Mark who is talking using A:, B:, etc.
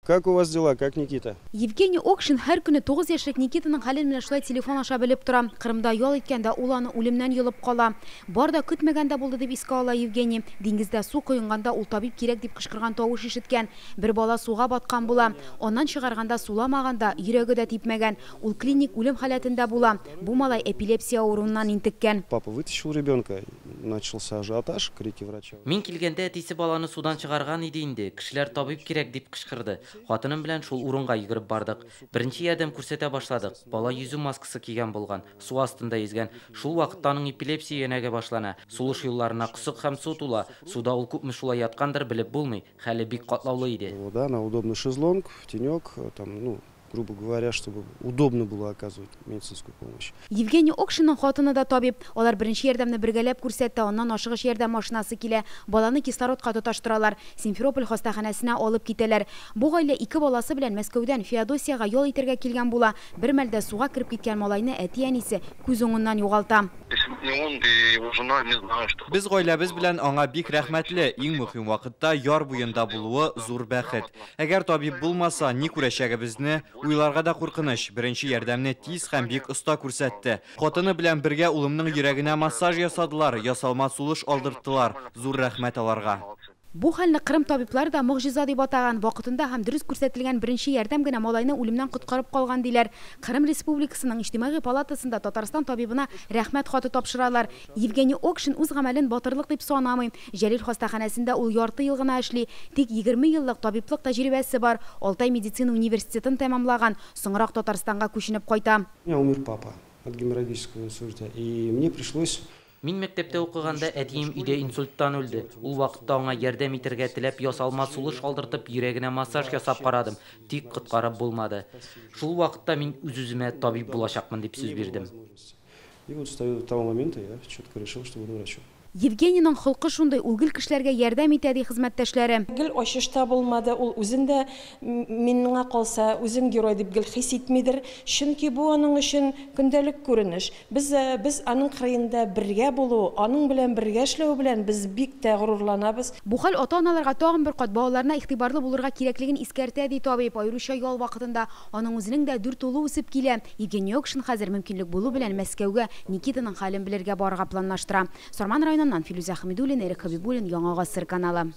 A: Как у вас дела, как Никита?
B: Евгений Окшин һәр көне 9 яшьлек Никитаның хәлен менә шулай телефон аша белеп тора. Кырымда ял иткәндә ул аны үлемнән йолып кала. Бар да көтмәгәндә булды, дип искә ала Евгений. Диңгездә су коенганда ул табиб кирәк дип кычкырган тавыш ишеткән. Бер бала суга баткан була. Аннан чыгарганда суламаган да, йөрәге дә типмәгән. Ул клиник үлем халәтендә була. Бу малай эпилепсия авыруыннан интеккән.
A: Папа вытащил ребенка, начался ажиотаж, крики врача.
C: Мин килгәндә әтисе баланы судан чыгарган иде инде. Кешеләр табиб кирәк дип кычкырды. Хатыным белән шул урынга йөгереп бардык. Беренче ярдәм күрсәтә башладык. Бала йөзү маскасы кигән булган, су астында йөзгән. Шул вакытта аның эпилепсия өянәге башлана. Сулыш юлларына косык һәм су тула. Суда ул күпме шулай яткандыр, белеп булмый. Хәле бик катлаулы иде.
A: Да, на удобный шезлонг, в тенек, там, ну, грубо говоря, чтобы удобно было оказывать медицинскую помощь.
B: Евгений Окшинның хатыны да табиб. Алар беренче ярдәмне бергәләп күрсәтте, аннан ашыгыч ярдәм машинасы килә. Баланы кислородка тоташтыралар. Симферополь хастаханәсенә алып китәләр. Бу гаилә ике баласы белән Мәскәүдән Феодосиягә ял итәргә килгән була. Бер мәлдә суга кереп киткән малайны әти-әнисе күз уңыннан югалта.
D: Если бы не он и его жена, не знаю, что.
E: Без гаиләбез белән аңа бик рәхмәтле. Иң мөһим вакытта яр буенда булуы зур бәхет. Әгәр табиб булмаса, ни күрәчәгебезне уйларга да куркыныч. Беренче ярдәмне тиз һәм бик оста күрсәтте. Хатыны белән бергә улымның йөрәгенә массаж ясадылар, ясалма сулыш алдырттылар. Зур рәхмәт аларга.
B: Бу хәлне Кырым табиблары да могҗиза дип атаган. Вакытында һәм дөрес күрсәтелгән беренче ярдәм генә малайны үлемнән коткарып калган диләр. Кырым Республикасының Иҗтимагый палатасында Татарстан табибына рәхмәт хаты тапшыралар. Евгений Окшин үз гамәлен батырлык дип санамый. Җәлил хастаханәсендә ул ярты ел гына эшли. Тик 20 еллык табиблык тәҗрибәсе бар. Алтай медицина университетын тәмамлаган. Соңрак Татарстанга күченеп кайта.
A: У меня умер папа от геморрагического инсульта, и мне пришлось.
C: Мин мәктәптә укыганда әтием өйдә инсульттан үлде. Ул вакытта аңа ярдәм итәргә теләп ясалма сулыш алдыртып, йөрәгенә массаж ясап карадым. Тик коткарып булмады. Шул вакытта мин үз-үземә табиб булачакмын дип сүз бирдем.
A: И вот с того момента я четко решил, что буду врачом.
B: Евгенийның холкы шундый, ул гел кешеләргә ярдәм итә, ди хезмәттәшләре.
F: Гел ачышта булмады, ул үзен дә, миңа калса, үзен герой дип гел хис итмидер. Чөнки бу аның өчен көндәлек күренеш. Без аның кырыенда бергә булу, аның белән бергә эшләү белән без бик тә горурланабыз.
B: Бу хәл ата-аналарга тагын бер кат балаларына игътибарлы булырга кирәклеген искәртә, ди табиб. Аеруча ял вакытында аның үзенең дә дүрт улы үсеп килә. Евгений Окшин хәзер мөмкинлек булу белән Мәскәүгә Никитаның хәлен белергә барырга планлаштыра. Сарман районыннан Филүзә Хәмидуллина, Эрик Хабибуллин, Яңа Гасыр каналы.